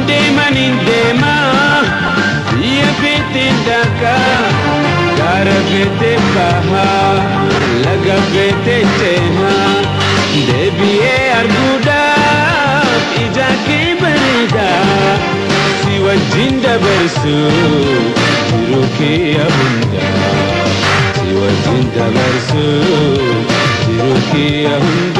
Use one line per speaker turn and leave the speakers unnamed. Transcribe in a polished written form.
Deemaniin deemaa biyya feeteen daakaa gaara feetee bahaa laga feetee cehaa deebi'ee arguudhaaf ija kee bareedaa si wajjin dabarsu jiruu kee hundaa si wajjin dabarsu jiruu kee hundaa.